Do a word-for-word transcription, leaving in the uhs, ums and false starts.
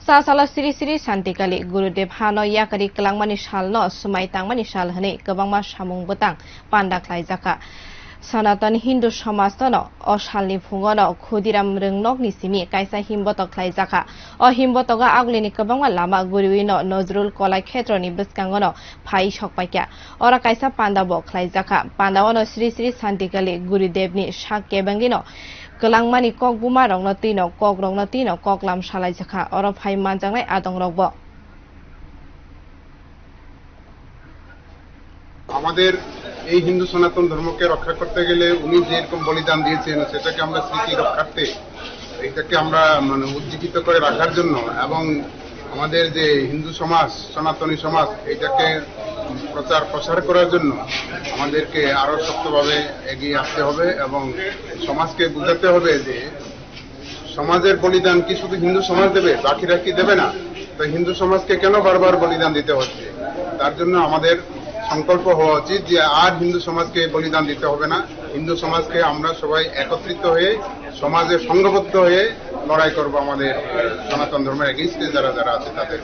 Sasalo Sri Sri Santikali Gurudev hano yakari kwlangmani salno swmai tangmani sal hwnwi kwbangma samung bwtang panda khlaijakha. Sanatan Hindu somajno o salni phungono Khudiram Rwngnokni simi kaisa himbotok khlaijakha. O himbotogo Agulini kwbangma lama guriwino Nazrul Kolai Khetroni bwskangono phai sokpaikha. Oro kaisa panda bo khlaijakha. Pandaono Sri Sri Santikali Gurudevni sak kebengino kwlangmani kok buma rokno twino kok rokno twino kok lam salaijakha. Oro phai manjaknai adongrokbo. আমাদের এই হিন্দু সনাতন ধর্মকে রক্ষা করতে গেলে উনি যেরকম বলিদান দিয়েছেন, সেটাকে আমরা স্মৃতি রক্ষার্থে, এটাকে আমরা মানে উজ্জীবিত করে রাখার জন্য এবং আমাদের যে হিন্দু সমাজ, সনাতনী সমাজ, এটাকে প্রচার প্রসার করার জন্য আমাদেরকে আরো শক্তভাবে এগিয়ে আসতে হবে এবং সমাজকে বুঝাতে হবে যে সমাজের বলিদান কি শুধু হিন্দু সমাজ দেবে, বাকিরা কি দেবে না? তো হিন্দু সমাজকে কেন বারবার বলিদান দিতে হচ্ছে? তার জন্য আমাদের সংকল্প হওয়া উচিত যে আর হিন্দু সমাজকে বলিদান দিতে হবে না। হিন্দু সমাজকে আমরা সবাই একত্রিত হয়ে, সমাজে সংঘবদ্ধ হয়ে লড়াই করব আমাদের, আহ, সনাতন ধর্মের এগেইনস্টে যারা যারা আছে তাদের।